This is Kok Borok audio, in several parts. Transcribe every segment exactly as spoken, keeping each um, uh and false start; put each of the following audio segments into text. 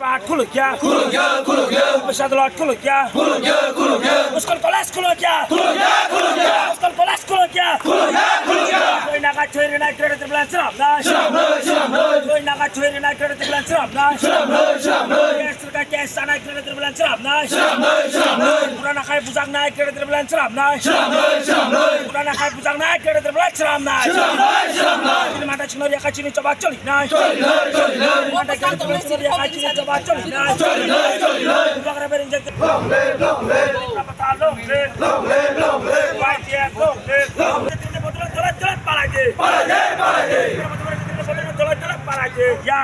Paat khulukya. Khulukya, khulukya. Upasad lot khulukya. Khulukya, khulukya. School college khulukya. Khulukya, khulukya. School college khulukya. Khulukya, khulukya. Chwri naga chwri nai Greater Tipraland swnamnai. Swnamnai, swnamnai. Chwri naga chwri nai Greater Tipraland swnamnai. Swnamnai, swnamnai. Yes, Surkar case sanai Greater Tipraland swnamnai. Swnamnai, swnamnai. Purana khai bujaknai Greater Tipraland swnamnai. Swnamnai, swnamnai. Purana khai bujaknai Greater Tipraland swnamnai. Swnamnai, swnamnai. Chini mata chino riya khai chini choba cholinai. Cholinai, cholinai. Mata chino riya khai chini choba cholinai. Cholinai, cholinai. Bubagra Bereng jek. Long live, long live. Long live, long live. Y T F long live. Long live.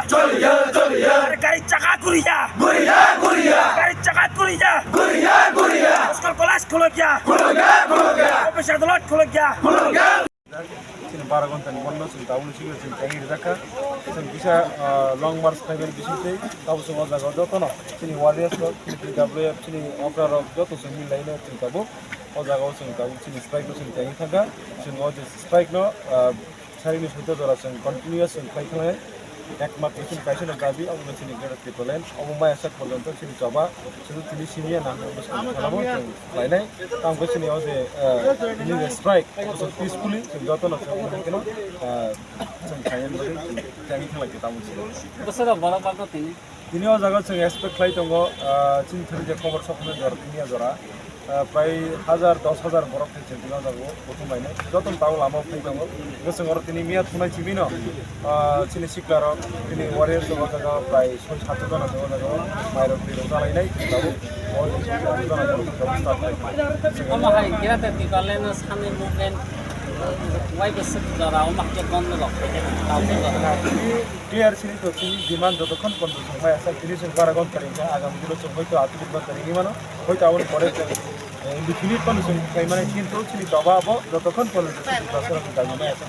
Choliya, choliya. Gari chaka kuriya. Kuriya, kuriya. Gari chaka kuriya. Kuriya, kuriya. School college khulukya. Khulukya, khulukya. Office adalot khulukya. Khulukya. Chini bara ghonta ni bondo chini tabuk ni simi chini tangi rijak kha. Chini kisa, ah, long march khlaibai bising tei tabuk chwng o jaga o joto no chini warriors rok, chini T W F, chini okra rok joto chwng mil lai no chini tabuk o jaga o chwng tabuk chini strike no chini tangi thang kha. Chwng o je strike no, ah, sari ni soito jora chwng continuous chwng khlai thang lai. Ekmatro chini kaisa no dabi, obo chini Greater Tipraland, obo maya sak porjonto chini choba, chini tini simi ya nang, obo chini khalamo chwng khlainai. Tamo khe chini o je, eh, tini je strike, obo chwng peacefully, chwng joto no chwng obo khe no, eh, chwng khlainai bagwi chwng khlainai khe tamo chini. Bwswk rok borok bagwi tini? Tini o jaga chwng expect khlai tongo, ah, chini thani je khobor sokmani jora, tini a jora, ah, prai hajar, dos hajar borok thai chwng tini o jaga o kuthum lainai. Joto ni tabuk lama o phai tongo. Hwnkhe chwng oro tini miya thungnai simi no, ah, chini sikla rok, tini warriors rok o jaga o prai soi sat jona o jaga o mai rok twi rok chalainai. Tabuk o jona tabuk start khlai. Omo hai Greater Tipraland no sanwi movement, wai bwswk jora omo hai khe bondo rok khlai khe tabuk. Clear sini to sini demand jotokhon pondo songmai asa tini song bara gon taring kha agam dino song hoito atri gon taring ni mano hoito aboni pore indefinite pondo song khlai mane kintu sini toba abo jotokhon pondo song khlai mane asa.